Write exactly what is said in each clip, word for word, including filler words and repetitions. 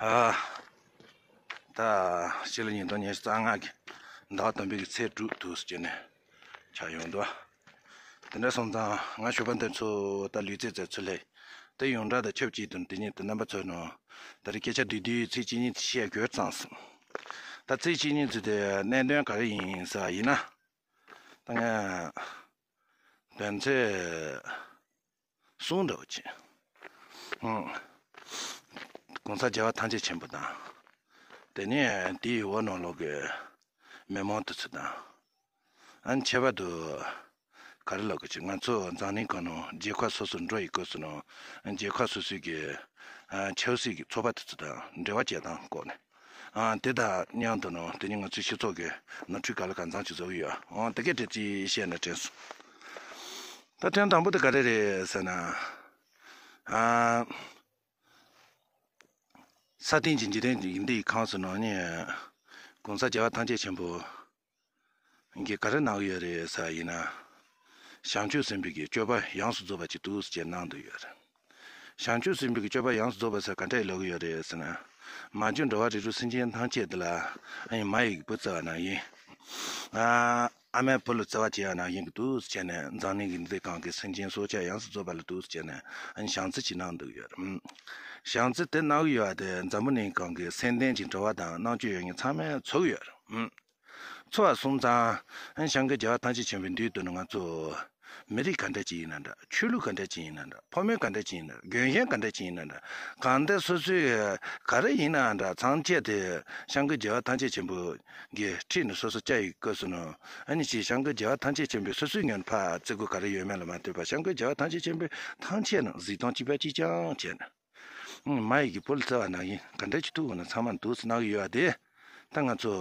ཨ། ད་ཕྱི་ལོ་ཉིས་སྟོང་ཉི་ཤུ་རྩ་ལྔ་གི་ཟླ་བ་དང་པོའི་གི་ཚེས་དྲུག་དུས་སུ་བྱས་ནས་ཆགས་ཡོང་འདུག་དེ་འདྲ་སོང་ཙང་ང་ཞོགས་པ་འདི་ཚོ་ད་ལུས་རྩལ་རྩེད་ཚུལ་ལས་དེ་ཡོངས་གྲགས་དང་ཆབས་ཅིག་ཏུ་དེ་ཉིད་དུ་རྣམ་པ་ཚོ་ནང་ད་རེས་སྐད་ཆ་བསྡུས་བསྡུས་ཚིག་གཅིག་གཉིས་བཤད་དགོས་ཙང་སོང་། ད་ཚིག་གཅིག་གཉིས་ཚིག་དེ་གནད་དོན་ག་རེ་ཡིན་ཟེར་བ་ཡིན་ན། ད་ང་དོན་ཚན་གསུམ་འདྲ་བོ་ཅིག་ཨང་། གོང་ས་རྒྱལ་བ་ཐམས་ཅད་མཁྱེན་པ་དང་། དེ་ནས་དེའི་འོག་ནང་ལོགས་ཀྱི་མི་མང་དེ་ཚོ་དང་། ཨ་ནི་ཁྱད་པར་དུ་ག་རེ་ལབ་དགོས་ཀྱི། ང་ཚོ་འཛམ་གླིང་སྒང་ནང་རྒྱལ་ཁབ་སོ་སོར་འགྲོ་ཡི་སྐབས་སུ་ནང་རྒྱལ་ཁབ་སོ་སོའི་གི་ཨ་ཆབ་སྲིད་ཀྱི་ཚོགས་པ་དེ་ཚོ་དང་འབྲེལ་བ་བྱེད་སྟངས་སྐོར་ནས། ཨ་དེ་དང་མཉམ་དུ་ནང་དེ་ནི་ང་ཚོའི་སྤྱི་ཚོགས་ཀྱི་ནོར་འཁྲུལ་ག་ལ་གང་འཚམ་ཅིག་བཟོ་གི་ཡོད། ཨང་དེ་གའི་གྲས་ཅིག་བཤད་ན་དྲན་སོང་། ད་དོན་དང་པོ་དེ་ག་རེ་རེད་ཟེར་ན། ཨ། ས་སྟེང་གི་འཇིག་རྟེན་འདིའི་ཁམས་སུ་ནང་ནས་གོང་ས་རྒྱལ་བ་ཐམས་ཅད་མཁྱེན་པོ་གིས་ག་རེ་གནང་གི་ཡོད་རེད་ཟེར་བ་ཡིན་ན། བྱང་ཆུབ་སེམས་དཔའི་གི་སྤྱོད་པ་ཡོངས་སུ་རྫོགས་པ་ཅིག་འདུག་ཟེར་གནང་འདུག་ཡོད་རེད། བྱང་ཆུབ་སེམས་དཔའི་གི་སྤྱོད་པ་ཡོངས་སུ་རྫོགས་པ་ཟེར་ག་འདྲ་ཡི་ལབ་གི་ཡོད་རེད་ཟེར་ན། མ་གྱུར་འགྲོ་བ་རིགས་དྲུག་སེམས་ཅན་ཐམས་ཅད་འདི་ལ་ཨ་ནི་མ་ཡི་གི་བུ་བརྩི་བ་ནང་བཞིན། ཨ་ཨ་མའི་བུ་ལ་བརྩི་བ་བྱེད་ཡ་ནང་བཞིན་གྱི་འདུག་ཟེར་ནས་འཛམ་གླིང་གི་འདི་གང་གི་སེམས་ཅན་སྲོག་ཆགས་ཡོངས་སུ་རྫོགས་པ་ལ་འདུག་ཟེར་ནས་ཨ་ནི་བྱམས་བརྩེ་ཅིག་གནང་འདུག་ཡོད་རེད། བྱམས་བརྩེ་དེ་གནང་གི་ཡོད་དེ་འཛམ་བུ་གླིང་གང་གི་སེམས་ལྡན་གྱི་འགྲོ་བ་དང་རྣམ་དཔྱོད་ཡོད་མཁན་ཚང་མས་ཚོར་གི་ཡོད་རེད། ཚོར་བ་སོང་ཙང་ཨ་ནི་སྐྱབས་མགོན་རྒྱལ་བ་ཐམས་ཅད་མཁྱེན་པའི་མདུན་དུ་ནི་ང་ཚོ་མི་རིགས་ག་འདྲ་ཅིག་ཡིན་ན་འདྲ། ཆོས་ལུགས་ག་འདྲ་ཅིག་ཡིན་ན་འདྲ། ཕོ་མོ་ག་འདྲ་ཅིག་ཡིན་ན་འདྲ། རྒན་གཞོན་ག་འདྲ་ཅིག་ཡིན་ན་འདྲ། གང་འདྲ་སོ་སོའི་ག་རེ་ཡིན་ན་འདྲ། ཚང་ཆེད་དེ་སྐྱབས་མགོན་རྒྱལ་བ་ཐམས་ཅད་མཁྱེན་པོ་གི་ཁྲིད་ནས་སོ་སོ་བཅའ་ཡི་སྐབས་སུ་ནང་ཨ་ནི་ཅིག་སྐྱབས་མགོན་རྒྱལ་བ་ཐམས་ཅད་མཁྱེན་པོའི་སོ་སོའི་ངོས་ནས་ཕར་བརྩི་དགོས་ག་རེ་ཡོད་མེད་ལ་མ་ལྟོས་པར་སྐྱབས་མགོན་རྒྱལ་བ་ཐམས་ཅད་མཁྱེན་པོའི་ཐམས་ཅད་ནང་གཟིགས་སྟངས་གཅིག་པ་གཅིག་རྐྱང་བྱས་ནས། མ་ཡི་གི་བུ་ལ་བརྩི་བ་ནང་བཞིན་ག་འདྲ་ཅིག་ཐུག་དགོས་ན་ཚང་མ་འདུག་སེ་གནང་གི་ཡོད་པ་དེ། ད་ང་ཚོ་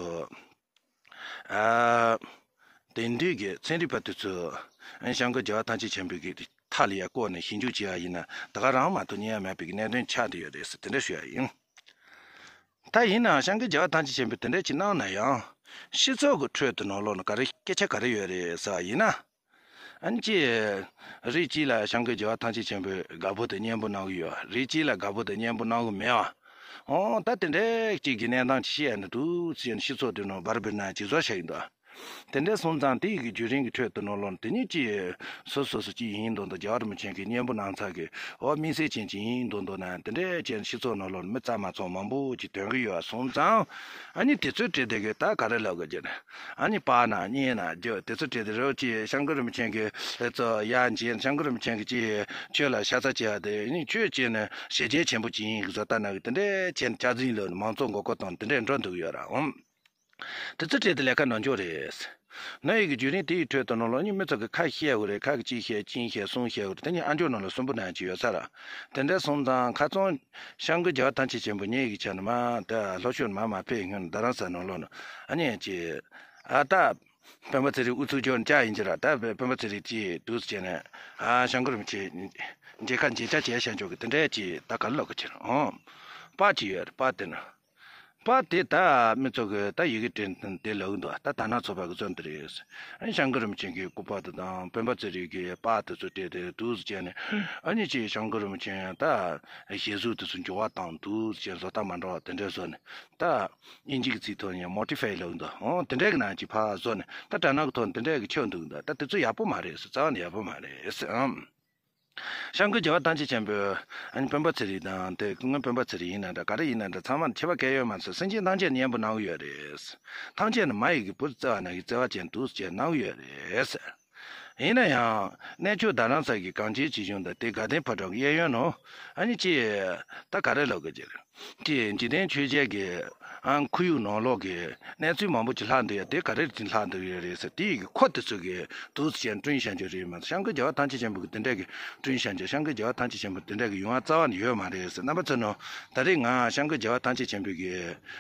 ཨ་དེང་དུས་ཀྱི་ཚན་རིག་པ་དེ་ཚོ་སྐྱབས་མགོན་རྒྱལ་བ་ཐམས་ཅད་མཁྱེན་པའི་གི་མཐའ་ལ་ཡ་བསྐོར་ནས་ཞིབ་འཇུག་བྱེད་ཡ་ཡིན་ན་ད་ག་རང་མ་གཏོགས་རྙེད་ཡ་མེད་པའི་གི་གནད་དོན་ཆགས་བསྡད་ཡོད་རེད་ཟེར་དེ་འདྲ་ཞུ་ཡ་ཡིན། ད་ཡིན་ནའང་སྐྱབས་མགོན་རྒྱལ་བ་ཐམས་ཅད་མཁྱེན་པས་དེ་འདྲ་ཅིག་གནང་ན་ཡང་། སྤྱི་ཚོགས་ཀྱི་ཁྲོད་དུ་ནང་ལོགས་ན་ག་རེ་སྐད་ཆ་ག་རེ་ཡོད་རེད་ཟེར་བ་ཡིན་ན། ཨ་ནི་ཅི། རིགས་གཅིག་ལ་སྐྱབས་མགོན་རྒྱལ་བ་ཐམས་ཅད་མཁྱེན་པས་དགའ་པོ་དང་སྙན་པོ་གནང་གི་ཡོད། རིགས་གཅིག་ལ་དགའ་པོ་དང་སྙན་པོ་གནང་གི་མེད་པ། འོ་ད་དེ་འདྲའི་གཅིག་གི་གནས་སྟངས་ཅིག་བཤད་ནས་འདུག་ཟེར་ནས་སྤྱི་ཚོགས་དེ་ནང་འབར་འབུར་ན་ཅིག་བཟོ་བཞག་གི་འདུག་དེ་འདྲ་སོང་ཙང་དེ་ཡི་གི་བརྒྱུད་རིམ་གྱི་ཁྲོད་དུ་ནང་ལོགས་དེ་ཉིད་ཀྱི་སོ་སོ་སོ་ཅིག་ཡིན་མདོག་མདོག་རྒྱལ་བ་རིན་པོ་ཆེ་གི་སྙན་པོ་གནང་ཚར་གི་འོ་དམིགས་བསལ་ཅན་ཅིག་ཡིན་མདོག་མདོག་ན་དེ་འདྲའི་ཅན་སྤྱི་ཚོགས་ནང་ལོགས་མི་ཙམ་མ་ཚང་མང་པོ་ཅིག་དོན་གི་ཡོད་སོང་ཙང་། ཨ་ནི་དེ་ཚོའི་གྲས་དེ་གི་ད་ག་རེ་ལབ་གི་ཅེ་ན། ཨ་ནི་པ་ན་གཉིས་ན་རྒྱུ་དེ་ཚོ་གྲས་དེ་རོ་ཅི་སྐྱབས་མགོན་རིན་པོ་ཆེ་གི་ཚོ་ཡ་འཇིན་སྐྱབས་མགོན་རིན་པོ་ཆེ་གི་ཅི་ཆོས་ལ་ཤ་ཚ་ཅི་ཡ་དེ་ནི་ཆོས་ཅི་ནི་ཞེ་ཆེན་ཆེན་པོ་ཅི་ཡིན་གི་བཟོ་ལྟ་ན་གི་དེ་འདྲའི་ཆེན་ཆ་འཛིན་ལོ་མང་ཚོགས་མགོ་སྐོར་དང་དེ་འདྲའི་འགྲོ་འདུག་ཡོད་ར་འོང་། དེ་ཚོ་གྲས་དེ་ལས་ཀ་ནོར་འཇོག་རེད། ནོར་ཡི་གི་བརྒྱུད་རིམ་དེ་ཡི་ཁྲོད་དུ་ནོར་ལོ་ནི་མི་ཚོ་གི་ཁ་བཤད་འོ་རེད། ཁ་གི་གཅིག་བཤད་གཅིག་བཤད་གསུང་བཤད་འོ་རེད། དེ་ནི་ཨ་འཇོག་ནང་ལ་གསུམ་པོ་ན་ཅི་ཡོད་ས་ར། དེ་འདྲ་སོང་ཙང་ཁ་ཚོང་སྐྱབས་མགོན་རྒྱལ་བ་ཐམས་ཅད་མཁྱེན་པ་ཉིད་ཀྱི་ཆ་ནས་མ་ད་ལྷོ་ཕྱོགས་མ་མ་ཕེབས་སྔོན་རྡ་རམ་ས་ནང་ལོགས་ན་ཨ་ནི་ཅི། ཨ་ད། སྤེན་པ་ཚེ་རིང་ཨུ་ཚུགས་འཇོག་འཇའ་ཡིན་གྱི་ར། ད་སྤེན་པ་ཚེ་རིང་ཅི་འདུག་ཟེར་ནས་ཨ་སྐྱབས་མགོན་རིན་པོ་ཆེ་མཇལ་ཁ་མཇལ་ཆ་བྱས་བཞག་འཇོག་གི་དེ་འདྲའི་ཅི་ད་ག་ལ་ལོག་གི་ཕྱིར་ཨོ། པ་ཅི་ཡོད་རེད་པ་དེ་ན། པ་དེ་ད་མི་ཚོ་གི་ད་ཡི་གེ་དྲན་དེ་ལོག་འདུག་ད་ད་ན་ཚོ་པ་གི་ཚོ་འདི་རེད། ཨ་སྐྱབས་མགོན་རིན་པོ་ཆེ་གི་སྐུ་པར་དེ་དང་སྤེན་པ་ཚེ་རིང་གི་པར་དེ་ཚོ་སྤྲད་དེ་འདུག་ཟེར་ནས་ཨ་ནི་ཅི་སྐྱབས་མགོན་རིན་པོ་ཆེ་ད་ཞལ་གཟུགས་དེ་ཚོ་འགྱུར་བ་བཏང་འདུག་ཟེར་བཟོ་ལྟ་མ་འདྲ་བ་དེ་འདྲས་བཟོ་ནས་ད། དབྱིན་ཇི་གི་ཚིག་ཐོག་ནས་མོ་ཊི་ཕའི་ལབ་འདུག་འོ་དེ་འདྲའི་གི་ནང་གི་ཕར་བཟོ་ནས་ད་དྲ་ནང་གི་ཐོག་ནས་དེ་འདྲའི་གི་ཆོག་འདུག་འདུག་ད་དེ་ཚོ་ཡག་པོ་མ་རེད་ཟེར། རྩ་བ་ནས་ཡག་པོ་མ་རེད་ཟེར་ཨམ། སྐྱབས་མགོན་རྒྱལ་བ་ཐམས་ཅད་མཁྱེན་པའི་ཨ་ནི་སྤེན་པ་ཚེ་རིང་དང་དེ་སྐུ་ངོ་སྤེན་པ་ཚེ་རིང་ཡིན་ན་འདྲ་ག་རེ་ཡིན་ན་འདྲ་ཚང་མ་ཁྱད་པར་གང་ཡོད་མ་ཟད་སེམས་ཅན་ཐམས་ཅད་སྙན་པོ་གནང་གི་ཡོད་རེད། ཐམས་ཅད་ནི་མ་ཡི་གི་བུ་བརྩེ་བ་ནང་གི་བརྩེ་བ་ཅན་འདུག་ཅེས་གནང་གི་ཡོད་རེད། ཡིན་ན་ཡང་གནས་མཆོག་རྡ་རམ་ས་གི་གངས་ཅན་ཆོས་གཞུང་དང་དེ་དགའ་ལྡན་ཕོ་བྲང་གི་གཡས་གཡོན་ནང་ཨ་ནི་ཅི། ད་ག་རེ་ལབ་དགོས་ཀྱི་རེད། ཅི་འཇིག་རྟེན་ཆོས་བརྒྱད་ཀྱི་ཨང་ཁོར་ཡུག་ནང་ལོགས་ཀྱི་གནས་ཚུལ་མང་པོ་ཅིག་ལྷག་འདུག་ཡ་དེ་ག་རེ་ཅིག་ལྷག་འདུག་ཡོད་རེད་ཟེར་དེ་ཡི་གི་ཁོ་དེ་ཚོ་གི་འདུག་ཅེས་བསྐྲུན་བཞག་རྒྱུ་རེད་མ་གཏོགས་སྐྱབས་མགོན་རྒྱལ་བ་ཐམས་ཅད་མཁྱེན་པ་གི་དེ་འདྲ་གི་བསྐྲུན་བཞག་རྒྱུ་སྐྱབས་མགོན་རྒྱལ་བ་ཐམས་ཅད་མཁྱེན་པ་དེ་འདྲ་གི་ཡོང་བ་རྩ་བ་ནས་ཡོད་མ་རེད་ཟེར། རྣམ་པ་ཚོ་ནང་ད་རེས་ང་སྐྱབས་མགོན་རྒྱལ་བ་ཐམས་ཅད་མཁྱེན་པའི་གི་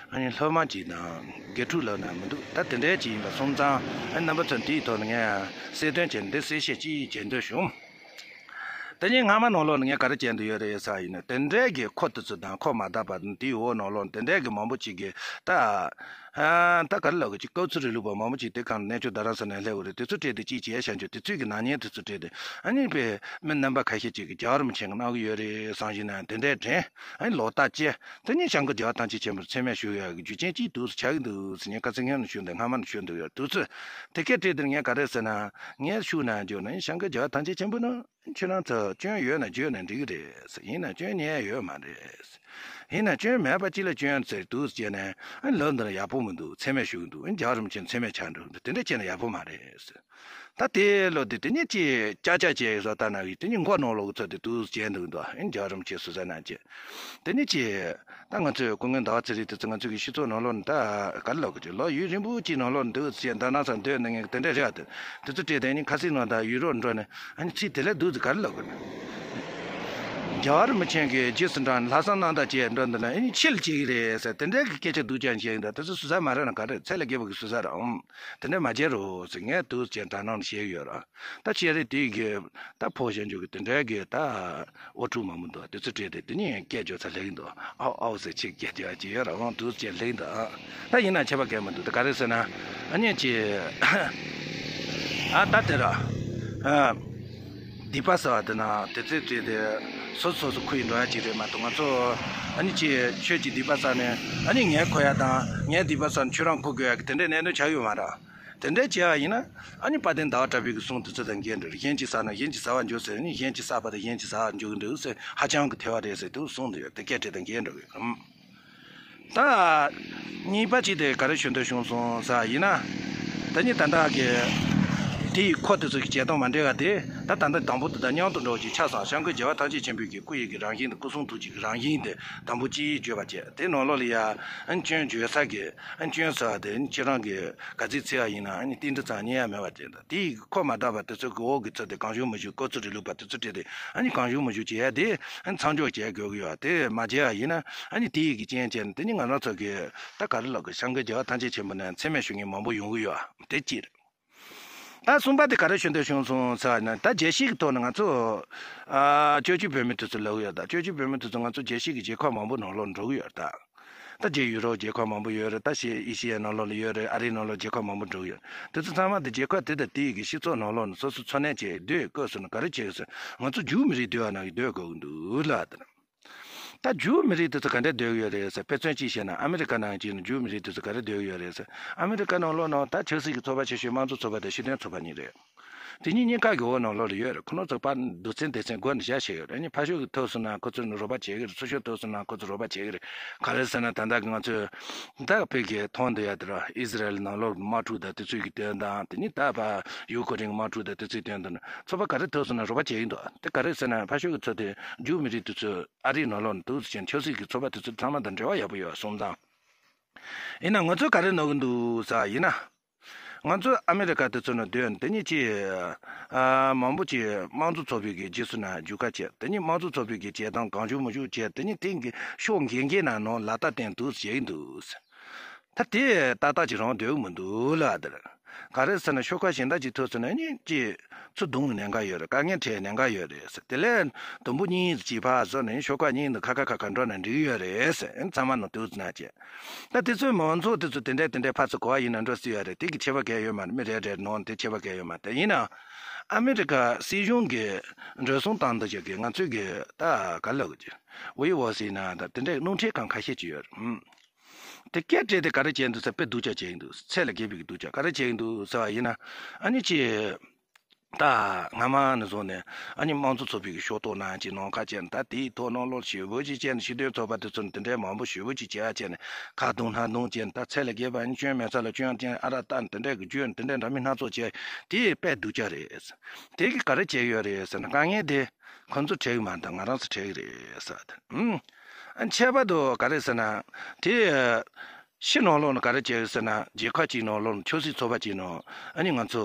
ཨ་ནི་སློབ་མ་ཅིག་དང་དགེ་ཕྲུག་ལབ་ན་མི་འདུག་ད་དེ་འདྲའི་ཅིག་ཡིན་པ་སོང་ཙང་ཨ་ནི་རྣམ་པ་ཚོ་འདིའི་ཐོག་ནས་ངས་གསལ་སྟོན་བྱས་ནས་འདི་གསལ་བཤད་ཅིག་བྱེད་འདོད་བྱུང་། དེ་ནས་སྔ་མ་ནང་ལོགས་ནས་ངས་ག་རེ་བྱས་འདུག་ཡོད་རེད་ཟེར་ཡིན་ན། དེ་འདྲའི་གི་ཁོ་དེ་ཚོ་དང་ཁོ་མ་དག་པ་དེའི་འོག་ནང་ལོགས་དེ་འདྲའི་གི་མང་པོ་ཅིག་གི་ད། ཨ། ད་ག་རེ་ལབ་དགོས། ཅིག་སྐབས་འཚོལ་རིང་ལུགས་པ་མང་པོ་ཅིག་དེ་གང་གནས་མཆོག་རྡ་རམ་ས་ལ་སླེབས་ཡོད་རེད། དེ་ཚོ་སྤྲད་དེ་ཅིག་བྱས་བཞག་འཇོག་དེ་ཚོའི་གི་ནག་ཉེས་དེ་ཚོ་སྤྲད་དེ། ཨ་ནི་པའི་མི་རྣམ་པ་ཁ་ཤས་ཅིག་གིས་རྒྱལ་བ་རིན་པོ་ཆེ་གིས་གནང་གི་ཡོད་རེད་བསམ་བཞིན་ན་དེ་འདྲའི་དྲན། ཨ་ནི་ལོག་ལྟ་བྱས། དེ་ནས་བྱང་གི་རྒྱལ་བ་ཐམས་ཅད་མཁྱེན་པར་མཚན་སྨད་ཞུ་ཡག་གི་རྒྱུ་རྐྱེན་ཅིག་འདུག་ཟེར་ཆགས་ཀྱི་འདུག་ཟེར། ངས་ཁ་སང་སྔོན་ནས་ཞུས་འདུག་སྔ་མ་ནས་ཞུས་འདུག་ཡོད་དུས་ཚོད། དེ་སྐད་བྲིས་དེར་ངས་ག་རེ་ཟེར་ན། ངས་ཤུགས་ནས་འཇོག་ན་བྱང་གི་རྒྱལ་བ་ཐམས་ཅད་མཁྱེན་པ་ནི། ཁྱེད་རང་ཚོ་སྐྱོན་ཡོད་ན་བརྗོད་ན་འགྲིག་གི་རེད། ཡིན་ན་སྐྱོན་ཉན་ཡོད་མ་རེད། ཡིན་ན་སྐྱོན་མེད་པ་ཅིག་ལ་སྐྱོན་ཟེར་འདུག་ཟེར་ནས། ཨ་ནི་ལབ་འདི་ན་ཡག་པོ་མི་འདུག་མཚན་སྨད་ཞུ་གི་འདུག་ཨ་ནི་རྒྱལ་བ་རིན་པོ་ཆེ་མཚན་སྨད་ཆགས་འགྲོ་གི་འདུག་དེ་འདྲ་བྱས་ན་ཡག་པོ་མ་རེད། ད་དེ་ལོ་དེ་དེ་ནས་ཅི་ཅག་ཅག་བྱས་ཡོད་ས་ལྟ་ན་གི་དེ་ནས་མགོ་ནང་ལོག་གི་ཚོད་དེ་འདུག་བྱས་འདུག་འདུག་ཨ་ནི་རྒྱལ་བ་རིན་པོ་ཆེ་ཟུར་ཟ་ན་ཅི། དེ་ནས་ཅི། ད་ང་ཚོས་སྐུ་ངོ་ཟླ་བ་ཚེ་རིང་དེ་ཚོ་ང་ཚོའི་གི་སྤྱི་ཚོགས་ནང་ལོགས་ནས་ད་ག་རེ་ལབ་དགོས་ཀྱི། ལོ་ཡུན་རིང་པོ་ཅིག་ནང་ལོགས་ནས་འདུག་ཟེར་ཟླ་ན་ཚ་འདོད་ནས་ངས་དེ་འདྲ་རེད་ཨ། དེ་དེ་ཚོ་བྲིས་དེ་ནི་ཁ་སང་ནང་ད་ཡུ་རོབ་འགྲོ་ནས། ཨ་ནི་ཚིག་དེ་ལས་འདུག་ཟེར་ག་རེ་ལབ་དགོས་ན། རྒྱལ་བ་རིན་པོ་ཆེ་གི་རྗེས་སུ་འབྲངས་ནས་ལྷག་བསམ་རྣམ་དག་བྱས་འགྲོ་འདི་ལ་ཨ་ནི་ཆེད་ལ་བྱེད་ཀྱི་རེད་ཟེར་དེ་འདྲའི་གི་སྐད་ཆ་སྡུག་ཅག་བཤད་ཀྱི་འདུག་དེ་ཚོ་ཟུར་ཟ་མ་རེད་ན་ག་རེ། ཚད་ལས་བརྒལ་བ་གི་ཟུར་ཟ་རེད་ཨང་། དེ་འདྲ་མ་བྱེད་རོགས་ཟེར་ངས་འདུག་ཟེར་དྲ་ནང་ནས་བཤད་ཀྱི་ཡོད་ར། ད་ཁྱེད་རེ་དེའི་གི་ད་ཕོ་གཞན་ཚོ་གི་དེ་འདྲའི་གི་ད་ཨོ་ཕྲུག་མང་པོ་འདུག་དེ་ཚོ་བྲིས་ཏེ་དེ་ནས་སྐད་བརྗོད་ཚ་ལེགས་འདུག་ཨའོ་ཨའོ་ཟེར་ཅིག་སྐད་བརྗོད་ཅིག་ཡོད་ར། འོང་འདུག་ཅེས་ལེགས་འདུག་ཨ། ད་ཡིན་ན་ཁྱད་པར་གང་མི་འདུག་ད་ག་རེ་ཟེར་ན། ཨ་ནི་ཅི། ཨ་ད་དེ་ར། ཨ། སྡིག་པ་ཟེར་བ་དེ་ན་དེ་ཚོས་བྲིས་ཏེ་སོ་སོ་སོ་ཁུར་ཡི་འགྲོ་ཡ་ཅིག་རེད་མ་གཏོགས་ང་ཚོ། ཨ་ནི་ཅི་ཁྱོད་ཀྱིས་སྡིག་པ་བསགས་ནས་ཨ་ནི་ངས་ཁུར་ཡ་དང་ངས་སྡིག་པ་བསགས་ནས་ཁྱོད་རང་ཁུར་དགོས་ཡ་གི་དེ་འདྲའི་གནད་དོན་ཆགས་ཡོད་མ་རེད། དེ་འདྲ་བྱས་པ་ཡིན་ན། ཨ་ནི་དཔལ་ལྡན་ཟླ་བ་གྲགས་པའི་གི་གསུང་དེ་ཚོ་དང་འགལ་འགྲོ་རེད། གཞན་གྱིས་བསགས་ན་གཞན་གྱིས་ཟ་བར་འགྱུར་ཟེར་ནི། གཞན་གྱིས་བསགས་པ་དང་གཞན་གྱིས་ཟ་བར་འགྱུར་གི་འདུག་ཟེར་ཧ་ཅང་གི་ཐལ་བ་རེད་ཟེར་དུ་གསུངས་འདུག་དེ་སྐད་བྲིས་དང་འགལ་འགྲོ་གི་ཨང་། ད། གཉིས་པ་གཅིག་དེ་ག་རེ་ཞུ་འདོད་བྱུང་སོང་ཟེར་ཡིན་ན། ད་ནི་ད་ལྟ་གི་དེ་ཡི་ཁོ་དེ་ཚོ་གི་བྱེད་སྟངས་མ་འདྲ་བ་དེ། ད་ད་ལྟ་དང་པོ་དེ་དང་མཉམ་དུ་འགྲོ་བ་ཅིག་ཆགས་སོང་། བྱང་གི་རྒྱལ་བ་ཐམས་ཅད་མཁྱེན་པའི་གི་སྐུ་ཡི་གི་རང་བཞིན་དང་སྐུ་གསུང་ཐུགས་ཀྱི་གི་རང་བཞིན་དེ་དང་པོ་གཅིག་བརྗོད་པ་བྱས། དེ་ནང་ལོགས་ལ་ཡ། ཨ་ནི་སྐྱོན་བརྗོད་ས་གི། ཨ་ནི་སྐྱོན་ཟེར་བ་དེ་ཁྱེད་རང་གི་ག་ཚོད་བརྩི་བ་ཡིན་ན། ཨ་ནི་ཏིལ་འབྲུ་ཙམ་རྙེད་ཡ་མེད་པ་དེ་འདྲ། དེ་ཡི་ཁོ་མ་དག་པ་དེ་ཚོ་གི་འོག་གི་ཚོ་དེ་གང་བྱུང་མི་བྱུང་སྐབས་འཚོལ་རིང་ལུགས་པ་དེ་ཚོ་བྲིས་ཏེ། ཨ་ནི་གང་བྱུང་མི་བྱུང་བྱེད་ཡ་དེ། ཨ་ནི་མཚམས་འཇོག་བྱེད་དགོས་ཀྱི་ཡོད། དེ་མ་བྱས་པ་ཡིན་ན། ཨ་ནི་དེ་ཡི་གི་རྐྱེན་བྱས་ནས་དེ་ནི་ང་རང་ཚོ་གི་ད་ག་རེ་ལབ་དགོས། བྱང་གི་རྒྱལ་བ་ཐམས་ཅད་མཁྱེན་པ་ནས་མཚན་སྨད་ཞུ་མཁན་མང་པོ་ཡོང་གི་ཡོད། དེ་གཅིག་རེད། ད་གསུམ་པ་དེ་ག་རེ་ཞུ་འདོད་བྱུང་སོང་ཟེར་བ་ན། ད་རྒྱལ་སྤྱི་གི་ཐོག་ནས་ང་ཚོ། ཨ། བཙན་བྱོལ་བོད་མི་དེ་ཚོ་ལབ་ཀྱི་ཡོད། ད་བཙན་བྱོལ་བོད་མི་དེ་ཚོ་ང་ཚོ་རྒྱལ་སྤྱི་གི་རྒྱལ་ཁབ་མང་པོ་ནང་ལོགས་འགྲོ་གི་ཡོད་ད། ད་རྒྱལ་ཡུ་རོབ་རྒྱལ་ཁབ་མང་པོ་ཡོད་རེད། ད་ཤི་ཨེ་ཤི་ཡའི་ནང་ལོགས་ལ་ཡོད་རེད། ཨ་རིའི་ནང་ལོགས་རྒྱལ་ཁབ་མང་པོ་འགྲོ་གི་ཡོད། དེ་ཚོ་ཚང་མ་དེ་རྒྱལ་ཁབ་དེ་དང་དེའི་གི་སྤྱི་ཚོགས་ནང་ལོགས་ནས་སོ་སོ་འཚོ་གནས་བྱེད་སྡོད་དགོས་སོང་ན་ག་རེ་བྱེད་དགོས་སོང་། ང་ཚོ་རྒྱུ་མི་རིགས་སྡོད་པ་ནང་གི་སྡོད་དགོས་ཀྱི་འདུག་ལ་དེ། ད་རྒྱུ་མི་རིགས་དེ་ཚོ་ག་འདྲ་སྡོད་ཀྱི་ཡོད་རེད་ཟེར། དཔེ་མཚོན་གཅིག་བཤད་ན་ཨ་མི་རི་ཀ་ནང་གི་རྒྱུ་མི་རིགས་དེ་ཚོ་ག་རེ་སྡོད་ཀྱི་ཡོད་རེད་ཟེར། ཨ་མི་རི་ཀ་ནང་ལོགས་ནང་ད་ཆབ་སྲིད་ཀྱི་ཚོགས་པ་ཆེ་ཤོས་དམངས་གཙོ་ཚོགས་པ་དང་སྤྱི་མཐུན་ཚོགས་པ་གཉིས་རེད། དེ་གཉིས་གཉིས་ཀ་གི་འོག་ནང་ལོགས་ལ་ཡོད་རེད། ཁོ་རང་ཚོ་པར་སྡུག་ཚན་སྡུག་ཚན་མགོ་ནས་བཞག་བྱས་ཡོད་རེད། ཨ་ནི་ཕར་ཕྱོགས་ཀྱི་ཐོག་སོང་ན་ཁོ་ཚོས་རོགས་པ་བྱེད་ཀྱི་རེད། ཚུར་ཕྱོགས་ཐོག་སོང་ན་ཁོ་ཚོས་རོགས་པ་བྱེད་ཀྱི་རེད། ག་རེ་ཟེར་ན་ད་ལྟ་གི་ང་ཚོས་ད་བོད་ཀྱི་མཐོང་བསྡད་ཡ་དེ་ར་ཨི་ཟི་རལ་ནང་ལོགས་དམག་འཁྲུག་དང་དེ་ཚོའི་གི་དོན་དང་། དེ་ནི་ད་ཕར་ཡུ་ཀེ་རེན་གྱི་དམག་འཁྲུག་དང་དེ་ཚོའི་དོན་དུ་ཚོགས་པ་ག་རེ་ཐོག་སོང་ན་རོགས་པ་བྱེད་ཀྱི་འདུག་དེ་ག་རེ་ཟེར་ན་ཕར་ཕྱོགས་ཀྱི་ཚོགས་དེ་རྒྱུ་མི་རིགས་དེ་ཚོས། ཨ་རིའི་ནང་ལོགས་ནས་འདུག་ཟེར་ཆབ་སྲིད་ཀྱི་ཚོགས་པ་དེ་ཚོ་ཚང་མ་དང་འབྲེལ་བ་ཡག་པོ་ཡོད་གསུངས་དང་། ཡིན་ན་ང་ཚོས་ག་རེ་ནོར་གི་འདུག་ཟེར་བ་ཡིན་ན། ང་ཚོས་ཨ་མི་རི་ཀ་དེ་ཚོ་ནང་སྡོད་ནས་དེ་ཉིད་ཀྱི། ཨ། མང་པོ་ཅིག་དམངས་གཙོ་ཚོགས་པའི་གི་རྗེས་སུ་ན་རྒྱུག་ཁ་བྱས། དེ་ཉིད་དམངས་གཙོ་ཚོགས་པའི་གི་བྱེད་སྟངས་གང་བྱུང་མི་བྱུང་བྱས། དེ་ཉིད་སྟེང་གི་ཕྱོགས་འགལ་འགལ་ན་ནང་ལ་ད་བརྟེན་འདུག་བྱེད་ཀྱི་འདུག་ད་དེ་ཏག་ཏག་ཅིག་རང་སྡོད་ཀྱི་མི་འདུག་ལ་དེར། ག་རེ་ཟེར་ན་ཤོག་ཁག་གཞན་དག་ཅིག་ཐོག་སོང་ན་ནི་ཅིག་ཚུར་རྡུང་གི་ཉེན་ཁ་ཡོད་རེད། དཀའ་ངལ་འཕྲད་ཉེན་ཁ་ཡོད་རེད་ཟེར། དེ་ལས་དུམ་བུ་གཉིས་ཅིག་ཕར་སོང་ནས་ཤོག་ཁག་གཉིས་འདི་ཁ་ཁ་ཁ་ཁ་འགྲོ་ན་འགྲིག་གི་ཡོད་རེད་ཟེར། ཚང་མ་ནང་དུ་ཟིན་ན་བྱས། ད་དེ་ཚོའི་མང་ཚོགས་དེ་ཚོ་དེ་འདྲས་དེ་འདྲས་ཕར་ཚུར་གོ་བ་ཡིན་ན་འགྲོ་སྲིད་ཡོད་རེད། དེ་གི་ཁྱད་པར་གང་ཡང་ཡོད་མ་རེད། མི་རེ་རེར་ནང་དེ་ཁྱད་པར་གང་ཡང་ཡོད་མ་རེད། ཡིན་ནའང་ཨ་མི་རི་ཀ་སྲིད་གཞུང་གི་འགྲོ་སོང་སྟངས་འདི་ཞིག་གིས་ང་ཚོའི་གི་ད་ག་ལབ་དགོས་ཀྱི། ཝི་ཝོ་སི་ན་ད་དེ་འདྲས་རླུང་འཕྲིན་ཁང་ཁ་ཤས་ཅིག་ཡོད་རེད། དེ་སྐད་བྲིས་ཏེ་ག་རེ་བྱས་འདུག་ཟེར། དཔེ་སྡུག་ཅག་བྱས་འདུག་སེ་ལ་རྒྱས་པའི་སྡུག་ཅག་ག་རེ་བྱས་འདུག་ཟེར་བ་ཡིན་ན། ཨ་ནི་ཅི། ད་སྔ་མ་ནས་བཟུང་ནས་ཨ་ནི་དམངས་གཙོ་ཚོགས་པའི་གི་ཕྱོགས་གཏོགས་ནང་ཅིག་ནང་ཁ་བྱས་ནས། ད་དེའི་ཐོག་ནང་ལོགས་ཞེ་པོ་ཅིག་བྱས་ནས་སྤྱི་མཐུན་ཚོགས་པ་དེ་ཚོ་ནས་དེ་འདྲའི་མང་པོ་ཞེ་པོ་ཅིག་བྱས་བྱས་ནས་ཁ་རྡུང་སྣ་རྡུང་བྱས་ནས། ད་སེ་ལ་རྒྱས་པ་ནི་སྐྱོན་མེད་ས་ལ་སྐྱོན་ཅན་ཨ་ར་ད་དེ་འདྲའི་གི་བརྗོད་ནས་དེ་འདྲའི་འདྲ་མིན་སྣ་ཚོགས་བྱས། དེ་དཔེ་སྡུག་ཅག་རེད། དེ་གི་ག་རེ་བྱས་ཡོད་རེད་ཟེར་ན། དཀའ་ངལ་དེ་ཁོ་ཚོ་འཕྲད་གི་མ་རེད། ད་ང་རང་ཚོ་འཕྲད་གི་རེད་ཟེར། ཨ། ཁྱད་པར་དུ་ག་རེ་ཟེར་ན། དེ་ཕྱི་ནང་ལོགས་ནས་ག་རེ་བྱས་ཡོད་ཟེར་ན། རྒྱལ་ཁབ་ཅིག་ནང་ལོགས་ནས་ཆབ་སྲིད་ཚོགས་པ་ཅིག་ནང་ཨ་ནི་ང་ཚོ་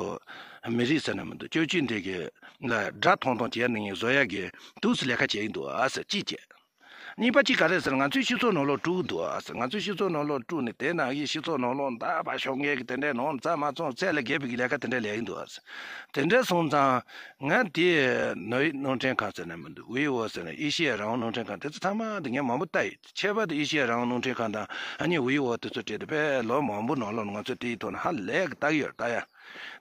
མི་རིགས་ཟེར་ན་མི་འདུག་སྤྱོད་ཚུལ་འདི་གི་ལ་དགྲ་མཐོང་མཐོང་བྱས་ནས་བཟོ་ཡག་གི་འདུག་སེ་ལས་ཀ་བྱས་ཡིན་འདུག་ཨ་ཟེར་གཅིག་བྱས། གཉིས་པ་གཅིག་ག་རེ་ཟེར། ང་ཚོའི་སྤྱི་ཚོགས་ནང་ལོགས་དཀྲུག་གི་འདུག་ཨ་ཟེར། ང་ཚོའི་སྤྱི་ཚོགས་ནང་ལོགས་དཀྲུག་ནས་དེ་ནང་གི་སྤྱི་ཚོགས་ནང་ལོགས་འདའ་བ་ཤོག་ངེས་ཀྱི་དེ་འདྲའི་ནང་རྩ་མ་ཚང་ཚད་ལས་བརྒལ་བའི་ལས་ཀ་དེ་འདྲ་ལས་ཀྱི་འདུག་ཨ་ཟེར། དེ་འདྲ་སོང་ཙང་ང་དེ་ནོའི་རླུང་འཕྲིན་ཁང་ཟེར་ན་མི་འདུག་ཝི་ཨོ་ཟེར་ན་ཨེ་ཤི་ཡ་རང་དབང་རླུང་འཕྲིན་ཁང་དེ་ཚོ་ཚང་མ་དེ་ངས་མང་པོ་ལྟ་ཡོད། ཁྱད་པར་དུ་ཨེ་ཤི་ཡ་རང་དབང་རླུང་འཕྲིན་ཁང་དང་ཨ་ནི་ཝི་ཨོ་དེ་ཚོ་བྲིས་ཏེ་དཔེ་ལོ་མང་པོ་ནང་ལོགས་ང་ཚོ་དེའི་ཐོག་ནས་ཧ་ལས་ཀྱི་ལྟ་གི་ཡོད་ལྟ་ཡ།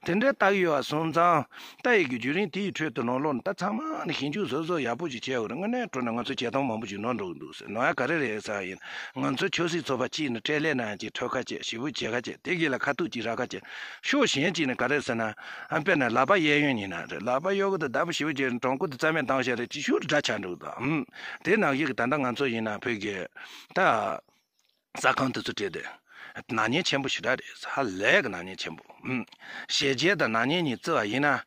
དེ་འདྲའི་ལྟ་གི་ཡོད་པ་སོང་ཙང་ལྟ་ཡི་གི་བརྒྱུད་རིམ་དེའི་ཁྲོད་དུ་ནང་ལོགས་ནས་ད་ཚང་མ་ནས་ཞིབ་འཇུག་བཟོ་བཟོ་ཡག་པོ་ཞིག་བྱས་ཡོད་རེད། དངོས་གནས་དྲང་གནས་ང་ཚོ་བྱེད་སྟངས་མང་པོ་ཞིག་ནོར་འགྲོ་གི་འདུག་ཟེར། ནོར་ཡ་ག་རེ་རེད་ཟེར་བ་ཡིན། ང་ཚོ་ཆབ་སྲིད་ཚོགས་པ་གཅིག་ནས་སྤྲེལ་ལད་ནང་གཅིག་ཁྲོད་ཁ་བྱས་ཞིབ་པོ་བྱེད་ཁ་བྱས་དེ་གི་ལ་ཁ་ཐུག་གཅིག་རག་ཁ་བྱས་ཤོག་གཞན་གཅིག་ནས་ག་རེ་ཟེར་ན་ཨ་དཔེར་ན་ལག་པ་གཡས་གཡོན་ཡིན་ན་རེད། ལག་པ་གཡོན་གི་དེ་བརྡབ་པོ་ཞིབ་པོ་བྱས་གྲོང་ཁུལ་དུ་རྩ་མེད་བཏང་བཞག་རེད། ཅིག་ཤུགས་དྲག་ཆགས་འགྲོ་གི་འདུག་ཨམ། དེ་ནང་བཞིན་གི་ད་ལྟ་ང་ཚོ་ཡིན་ན་བོད་ཀྱི་ད། ཟ་ཁང་དེ་ཚོ་སྤྲད་དེ། ནག་ཉེས་ཆེན་པོ་ཞེ་དྲག་རེད། ཧ་ལས་ཀྱི་ནག་ཉེས་ཆེན་པོ། ཨུམ། ཞལ་འབྱེད་དང་ནག་ཉེས་གཉིས་བརྩི་བ་ཡིན་ན།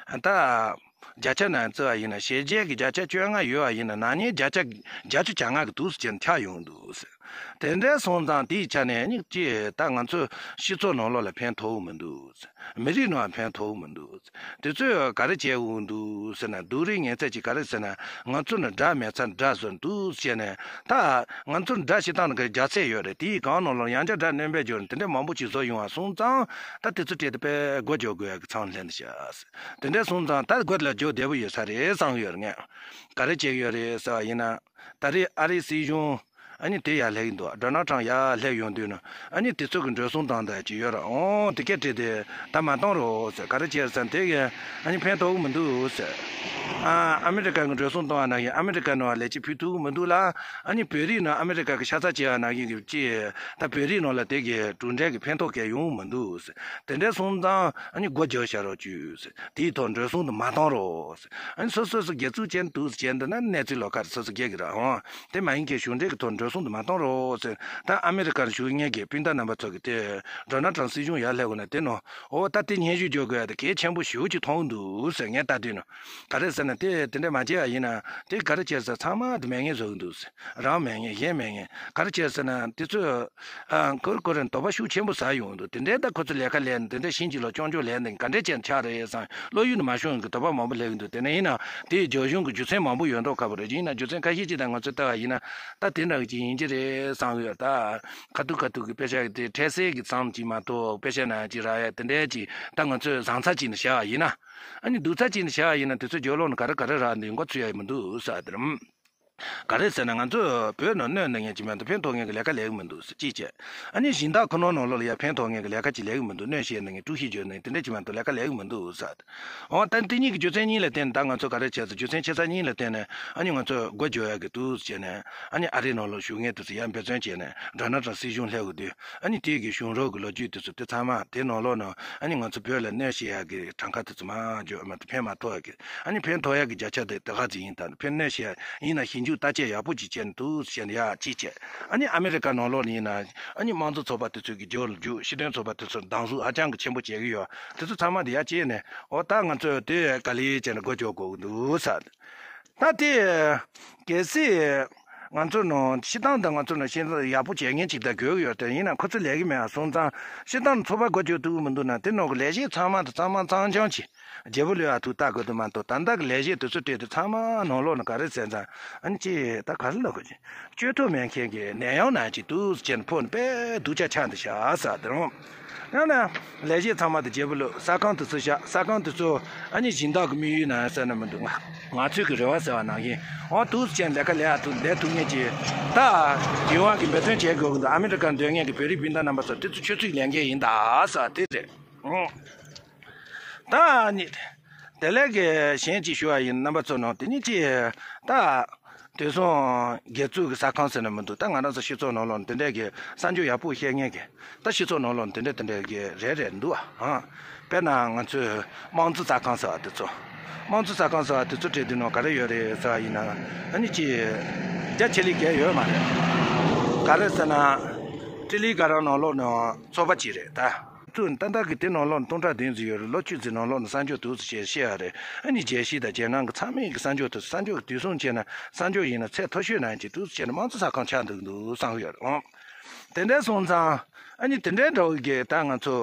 ད། བརྒྱ་ཆ་ནང་བརྩི་བ་ཡིན་ན་ཞལ་འབྱེད་ཀྱི་བརྒྱ་ཆ་བཅོ་ལྔ་ཡོད་པ་ཡིན་ན་ནག་ཉེས་བརྒྱ་ཆ་བརྒྱད་ཅུ་གྱ་ལྔ་གི་དུས་སུ་ཅན་ཆགས་ཡོང་འདུག་ཟེར། དེ་འདྲ་སོང་ཙང་དེའི་ཆ་ནས་ནི་ཅི་ད་ང་ཚོའི་སྤྱི་ཚོགས་ནང་ལོགས་ལ་ཕན་ཐོགས་མི་འདུག་ཟེར། མི་རིགས་ནང་ཕན་ཐོགས་མི་འདུག་ཟེར། དེ་ཚོས་ག་རེ་བྱེད་འོང་འདུག་ཟེར་ན་སྡུག་རུས་ངན་ཚད་ཀྱིས་ག་རེ་ཟེར་ན་ང་ཚོ་ནི་དགྲ་མེད་ཚར་དགྲ་བཟོ་འདུག་ཟེར་ནས་ད་ང་ཚོ་ནི་དགྲ་བྱེད་སྟངས་ནི་ག་རྒྱ་ཚད་ཡོད་རེད། དེའི་གང་ནང་ལོགས་ཡང་བསྐྱར་དགྲ་སྣོན་པ་སྦྱོར་ནས་དེ་འདྲ་མང་པོ་ཅིག་བཟོ་ཡོང་བ་སོང་ཙང་ད་དེ་ཚོ་སྤྲད་དེ་དཔེ་སྒོ་རྒྱག་དགོས་ཡག་གི་མཚམས་སླེབས་འདུག་ཤག་དེ་འདྲ་སོང་ཙང་ད་སྒོ་ལ་རྒྱག་བདེ་པོ་ཡོད་ས་རེད་བསམ་གི་ཡོད་རེད། ངས་ག་རེ་བྱེད་ཀྱི་ཡོད་རེད་ཟེར་བ་ཡིན་ན། ད་རེས་ཨ་རིའི་སྲིད་གཞུང་ཨ་ནི་དེ་ཡར་སླེབས་ཀྱི་འདུག་ཌོ་ནལ་ཊམ་ཡར་སླེབས་ཡོང་དུས་ན་ཨ་ནི་དེ་ཚོ་གི་འགྲོ་སོང་བཏང་ད་ཅིག་ཡོད་ར། འོང་དེ་སྐད་བྲིས་ཏེ་ད་མ་གཏོང་རོགས་ཟེར། ག་རེ་བྱས་ཟེར་ན་དེ་གི་ཨ་ནི་ཕན་ཐོགས་གི་མི་འདུག་ཟེར། ཨ་ཨ་མི་རི་ཀ་གི་འགྲོ་སོང་བཏང་བ་ནང་བཞིན་ཨ་མི་རི་ཀ་ནང་ལས་ཅི་ཕུལ་ཐུབ་གི་མི་འདུག་ལ། ཨ་ནི་བོད་རིགས་ནང་ཨ་མི་རི་ཀ་གི་ཤ་ཚ་བྱས་པ་ནང་བཞིན་གི་ཅི་ད་བོད་རིགས་ནང་ལ་དེ་གི་གྲུབ་འབྲས་གི་ཕན་ཐོགས་གང་ཡོང་གི་མི་འདུག་ཟེར། དེ་འདྲ་སོང་ཙང་ཨ་ནི་སྒོ་རྒྱག་བཞག་རོགས་བྱོས་ཟེར། དེའི་ཐོག་འགྲོ་སོང་དུ་མ་གཏོང་རོགས་ཟེར། ཨ་ནི་སོ་སོ་སོ་སྒེར་ཚུགས་ཅན་འདུག་ཟེར་བྱས་འདི་ན་གནས་ཚུལ་ལོགས་ཀ་རེད། སོ་སོ་སྒེར་གྱི་རང་དབང་དེ་མ་ཡིན་གྱི་གཞུང་འབྲེལ་གྱི་ཐོག་འགྲོ་སོང་དུ་མ་གཏོང་རོགས་ཟེར། ད་ཨ་མི་རི་ཀར་བཞུགས་མཁན་གྱི་སྤུན་ཟླ་རྣམ་པ་ཚོ་གི་དེ་ཌོ་ནལ་ཊམ་སྲིད་གཞུང་ཡར་སླེབས་དགོས་ན་དེ་ནོ་འོ་ད་དེ་སྙན་ཞུ་རྒྱག་དགོས་ཡ་དེ་གལ་ཆེན་པོ་ཞེ་པོ་ཅིག་མཐོང་གི་འདུག་ཟེར། ངས་ལྟ་དུས་ནོ་ག་རེ་ཟེར་ན་དེ་དེ་འདྲ་མ་བྱས་པ་ཡིན་ན་དེ་ག་རེ་བྱས་ཟེར་ཚང་མ་དེ་མེད་མཁན་བཟོ་གི་འདུག་ཟེར། རང་མེད་མཁན་གཞན་མེད་མཁན་ག་རེ་བྱས་ཟེར་ན་དེ་ཚོས་ཨ་ཁོར་ཁོ་རང་དོགས་པ་ཤུགས་ཆེན་པོ་ཟ་ཡོང་འདུག་དེ་འདྲའི་ད་ཁོ་ཚོ་ལས་ཀ་ལས་ནས་དེ་འདྲ་ཕྱིན་ཅི་ལོག་རྐྱང་རྐྱང་ལས་ནས་ག་འདྲས་ཅན་ཆགས་རེད་བསམ་བློ་ཡུལ་ནས་མ་ཤོང་གི་དོགས་པ་མང་པོ་སླེབས་ཀྱི་འདུག་དེ་ནས་ཡིན་ན་དེའི་རྒྱབ་ལྗོངས་ཀྱི་རྒྱུ་མཚན་མང་པོ་ཡོད་མདོག་ཁ་པོ་རེད། ཡིན་ན་རྒྱུ་མཚན་ཁ་ཤས་ཅིག་དང་ང་ཚོས་ལྟ་བ་ཡིན་ན་ད་དེ་འདྲ་གི་ཅིག་ཡིན་གྱི་རེད་བསམ་ཡོད། ད་ཁ་ཐུག་ཁ་ཐུག་གི་དཔེ་ཆ་གི་དེ་འཕྲལ་སེལ་གྱི་མཚམས་ཅིག་མ་གཏོགས་དཔེ་ཆ་ནང་ཅིག་རག་ཡ་དེ་འདྲའི་ཅིག་ད་ང་ཚོས་བཟང་ཚ་ཅིག་ནས་བྱ་བ་ཡིན་ན་ཨ་ནི་སྡུག་ཚ་ཅིག་ནས་བྱ་བ་ཡིན་ན་དེ་ཚོ་རྒྱབ་ལོགས་ནས་ག་རེ་ག་རེ་རག་འདུག་མགོ་ཚོས་ཡ་མི་འདུག་ཟེར་དེ་རེད། ག་རེ་ཟེར་ན་ང་ཚོས་བོད་ནང་གནོད་འདི་ངན་ཅིག་མ་གཏོགས་ཕན་ཐོགས་མཁན་གྱི་ལས་ཀ་ལས་ཀྱི་མི་འདུག་ཟེར་གཅིག་བྱས། ཨ་ནི་སྦྱིན་བདག་ཁོ་ནོར་ནང་ལོགས་ལ་ཡ་ཕན་ཐོགས་མཁན་གྱི་ལས་ཀ་ཅིག་ལས་ཀྱི་མི་འདུག་གནོད་བྱེད་འདི་ངན་དཀྲུག་ཤིང་བརྗོད་འདི་ངན་དེ་འདྲ་ཅིག་མ་གཏོགས་ལས་ཀ་ལས་ཀྱི་མི་འདུག་ཟེར། འོ་ད་དེ་གཉིས་ཀྱི་རྒྱུ་མཚན་གཉིས་ལ་བརྟེན་ནས་ད་ང་ཚོ་ག་རེ་བྱས་ཟེར་རྒྱུ་མཚན་ཆེ་ས་གཉིས་ལ་བརྟེན་ནས་ཨ་ནི་ང་ཚོས་སྒོ་རྒྱག་ཡ་གི་འདུག་ཟེར་བྱས་ནས་ཨ་ནི་ཨ་རིའི་ནང་ལོགས་བཞུགས་མཁན་དེ་ཚོ་ཡར་འབད་བརྩོན་བྱས་ནས་ཌོ་ནལ་ཊམ་སྲིད་གཞུང་སླེབས་དགོས་དུས་ཨ་ནི་དེ་གི་གཞུང་རོགས་ཀྱི་ལོ་རྒྱུས་དེ་ཚོ་དེ་ཚང་མ་དེ་ནང་ལོགས་ནང་ཨ་ནི་ང་ཚོ་བོད་ལ་གནོད་བྱེད་ཡ་གི་གྲངས་ཀ་དེ་ཚོ་མར་བརྗོད་མ་ཐུབ་ཕན་མ་ཐོགས་ཡ་གི་ཨ་ནི་ཕན་ཐོགས་ཡ་གི་བརྒྱ་ཆ་དེ་དེ་ག་ཚོད་ཡིན་དང་ཕན་གནོད་བྱེད་ཡ་ཡིན་ན་ཞིབ་འཇུག་བརྟག་དཔྱད་ཡག་པོ་ཅིག་བྱས་ནས་འདུག་ཟེར་བྱས་ནས་ཡ་གཅིག་བྱས། ཨ་ནི་ཨ་མི་རི་ཀ་ནང་ལོགས་ནས་ཡིན་ན་ཨ་ནི་དམངས་གཙོ་ཚོགས་པ་དེ་ཚོ་གི་རྒྱབ་ལ་རྒྱུག་སྤྱི་མཐུན་ཚོགས་པ་དེ་ཚོ་སྡང་ཟུག་ཧ་ཅང་གི་ཆེན་པོ་བྱེད་ཀྱི་ཡོད། དེ་ཚོ་ཚང་མ་དེ་ཡར་བཅད་ནས་འོ་ད་ང་ཚོས་དེ་ག་ལེར་བྱས་ནས་སྒོ་རྒྱག་དགོས་ཀྱི་འདུག་ཟེར། ད་དེ་གལ་སྲིད་ང་ཚོ་ནང་སྤྱིར་བཏང་དང་ང་ཚོ་ནང་ཤེས་ཡག་པོ་བྱེད་མཁན་ཅིག་དང་དགོས་ཀྱི་ཡོད་དེ་ཡིན་ན་ཁོ་ཚོ་ལས་ཀྱི་མེད་པ་སོང་ཙང་སྤྱིར་བཏང་ཚོགས་པ་སྒོ་རྒྱག་ཐུབ་ཀྱི་མི་འདུག་ན་དེ་ནང་གི་ལས་བྱེད་ཚང་མ་དང་ཚང་མ་གཙང་རྐྱང་བྱས། རྒྱལ་པོ་ལོས་ཨ་ཐུག་ལྟ་དགོས་དུ་མ་གཏོགས་ད་ལྟ་གི་ལས་བྱེད་དེ་ཚོ་སྤྲད་དེ་ཚང་མ་ནང་ལོགས་ན་ག་རེ་ཟེར་ཙང་ཨ་ནི་ཅི་ད་ག་རེ་ལབ་དགོས་ཅི་བཅོས་ཐུབ་མེད་མཁན་གྱི་ནད་ཡམས་ནང་ཅིག་འདུག་ཟེར་ནས་ཕོ་ནི་དཔེ་སྡུག་ཅག་ཆགས་འདི་ཤག་ཟེར་དེ་རུང་ཡང་ན་ལས་བྱེད་ཚང་མ་དང་རྒྱལ་པོ་ལོས་ས་ཁང་དེ་ཚོ་བཞག་ས་ཁང་དེ་ཚོ་ཨ་ནི་སྦྱིན་བདག་གི་དམིགས་ཡུལ་ནང་ཟེར་ན་མི་འདུག་ང་ང་ཚོས་གི་རེ་བ་ཟེར་བ་ནང་བཞིན་འོ་འདུག་ཟེར་ནས་ལས་ཀ་ལས་ཨ་ཐུག་ལས་ཐུབ་མཁན་གྱི་ད་ཡོང་བ་གི་འབད་བརྩོན་བྱེད་དགོས་གི་འདུག་ཨ་མི་རི་ཀར་སྡོད་མཁན་གྱི་བོད་རིགས་སྤུན་ཟླ་རྣམ་པ་ཚོ་དེ་ཚོ་ཆུ་ཚོད་ལས་འགན་ཡིན་ད་ཟེར་བ་དེ་རེད། ད་ནི། དེ་ལས་ཀྱི་གཞན་གཅིག་ཞུ་བ་ཡིན་རྣམ་པ་ཚོ་ནང་དེ་ནི་ཅི། ད། དེ་སོང་སྒེར་ཚུགས་ཀྱི་ས་ཁང་ཟེར་ན་མི་འདུག་ད་ང་རང་ཚོ་སྤྱི་ཚོགས་ནང་ལོགས་ནས་དེ་འདྲས་ཀྱི་གསར་འགྱུར་ཡག་པོ་བཤད་མཁན་གྱི་ད་སྤྱི་ཚོགས་ནང་ལོགས་ནས་དེ་འདྲས་དེ་འདྲས་ཀྱི་རེ་རེ་འདུག་ཨ། དཔེར་ན་ང་ཚོའི་དམངས་གཙོ་ས་ཁང་ཟེར་བ་དེ་ཚོ། དམངས་གཙོ་ས་ཁང་ཟེར་བ་དེ་ཚོ་བྲིས་དུས་ནང་ག་རེ་ཡོད་རེད་ཟེར་བ་ཡིན་ན་ཨ་ནི་ཅི། རྒྱ་ཆེ་ལི་གས་ཡོད་མ་རེད། ག་རེ་ཟེར་ན། ཏི་ལི་ག་རང་ནང་ལོགས་ནང་ཚོགས་པ་གཅིག་རེད་ད། ཚུར་ཏན་ཏན་གྱི་དེ་ནང་ལོགས་ནས་སྟོང་ཕྲག་བདུན་ཙམ་ཡོད་རེད། ལོ་བཅུ་ཙམ་ནང་ལོགས་ནས་གསར་འགྱུར་འདུག་ཟེར་བཤད་བཤད་ཡ་རེད། ཨ་ནི་རྒྱལ་སྤྱི་དང་རྒྱལ་ནང་གི་ཚང་མས་ཀྱི་གསར་འགྱུར་དེ་གསར་འགྱུར་གྱི་དུས་གསུང་བྱས་ན་གསར་འགྱུར་ཡིན་ན་ཚད་མཐོ་ཤོས་ནང་གི་འདུག་ཟེར་ནས་དམངས་གཙོ་ས་ཁང་ཆགས་འདུག་འདུག་བསམ་གི་ཡོད་རེད་ཨང་། དེ་འདྲ་སོང་ཙང་ཨ་ནི་དེ་འདྲའི་འདྲ་བོ་གི་ད་ང་ཚོ་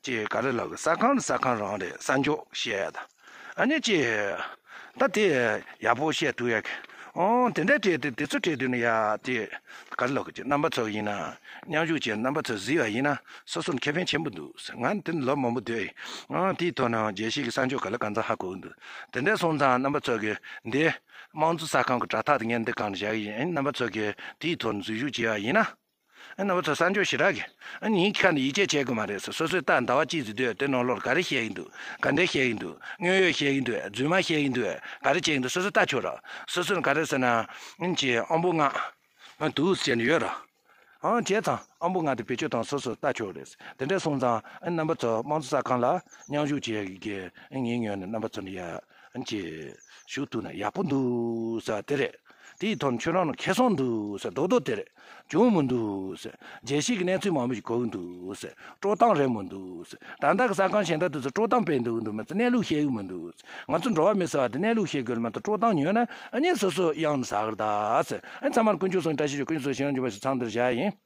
ཅིག་ག་རེ་ལབ་གི་ས་ཁང་ནི་ས་ཁང་རང་རེད། གསར་འགྱུར་བཤད་ཡ་དང་ཨ་ནི་ཅིག་ད་དེ་ཡག་པོ་བཤད་ཐུབ་ཡ་གི་ ཨོ་དེ་འདྲ་བྲིས་ཏེ་དེ་ཚོ་བྲིས་དུས་ནི་ཡ་དེ་ག་རེ་ལབ་དགོས་ཀྱི། རྣམ་པ་ཚོ་ཡིན་ན་མཉམ་ཞུགས་བྱས། རྣམ་པ་ཚོ་གཟིགས་པ་ཡིན་ན་སོ་སོར་ཁེ་ཕན་ཆེན་པོ་འདུག་ཟེར། ང་ནི་དེ་ནི་ལོ་མང་པོ་སྡོད་ཡིན། ཨང་དེའི་ཐོག་ནས་རྒྱལ་སྤྱི་གི་གསར་འགྱུར་ག་ལ་གང་འཚམ་ཧ་གོ་གི་འདུག་དེ་འདྲ་སོང་ཙང་རྣམ་པ་ཚོ་གིས་འདི་དམངས་གཙོ་གསར་ཁང་གི་དྲ་ཐག་དེ་ངས་འདི་སྒང་ལ་བཞག་གི་ཡིན། རྣམ་པ་ཚོ་གིས་དེའི་ཐོག་ནས་འཛུལ་ཞུགས་བྱས་པ་ཡིན་ན། ཨ་རྣམ་པ་ཚོ་གསར་འགྱུར་ཞེ་དྲག་གི་ཨ་ཉིན་ཁ་ནས་ཡིད་ཆེས་བྱེད་དགོས་མ་རེད་ཟེར། སོ་སོས་ལྟ་ཟླ་བ་གཅིག་ཙམ་སྡོད་དེ་ནང་ལོགས་ག་རེ་བཤད་ཀྱི་འདུག་ག་འདྲ་བཤད་ཀྱི་འདུག་དངོས་ཡོད་བཤད་ཀྱི་འདུག་རྫུན་མ་བཤད་ཀྱི་འདུག་ག་རེ་བྱེད་ཀྱི་འདུག་སོ་སོས་ལྟ་ཆོག་ར། སོ་སོས་ག་རེ་ཟེར་ན་ཨ་ཅེ་ཨམ་བུ་ལྔ་འདུག་ཟེར་ནས་ཡོད་ར། ཨང་བྱས་ཙང་ཨམ་བུ་ལྔ་དེ་བེད་སྤྱོད་བཏང་སོ་སོས་ལྟ་ཆོག་རེད། དེ་འདྲ་སོང་ཙང་ཨ་རྣམ་པ་ཚོ་དམངས་གཙོ་གསར་ཁང་ལ་མཉམ་ཞུགས་བྱེད་ཀྱི་ངའི་ངོས་ནས་རྣམ་པ་ཚོ་ནས་ཡ་ཨ་ཅེ་ཞུ་ཐུབ་ན་ཡག་པོ་འདུག་ཟེར་བ་དེ་རེད། དེའི་ཐོག་ནས་ཁྱོད་རང་ལ་ཁེ་བཟང་འདུག་ཟེར། རྡོག་རྡོག་དེ་རེད། བྱུང་མི་འདུག་ཟེར། རྒྱལ་སྤྱིའི་གནས་ཚུལ་མང་པོ་ཞིག་གོ་གི་འདུག་ཟེར། དཀྲོག་གཏམ་རེད་མི་འདུག་ཟེར། ད་ལྟ་གི་གསར་ཁང་གཞན་དག་དེ་ཚོ་དཀྲོག་གཏམ་སྤེལ་འདུག་གི་འདུག་མ་ཚད་གནས་ལུགས་བཤད་གི་མི་འདུག་ཟེར། ང་ཚོ་འགྲོ་བ་མི་ཟེར་བ་དེ་གནས་ལུགས་བཤད་དགོས་མ་གཏོགས་དཀྲོག་གཏམ་ཉོས་ན་ཨ་ནི་སོ་སོ་གཡང་ནས་ཟ་གི་རེད་ད་ཟེར། ཨ་ཚང་མར་དཀོན་མཆོག་གསུམ་བཀྲ་ཤིས་ཤོག་དཀོན་མཆོག་གསུམ་ཞིང་རབ་འབྱུང་བ་ཞིག་ཚང་འདིར་བཞག་ཡིན།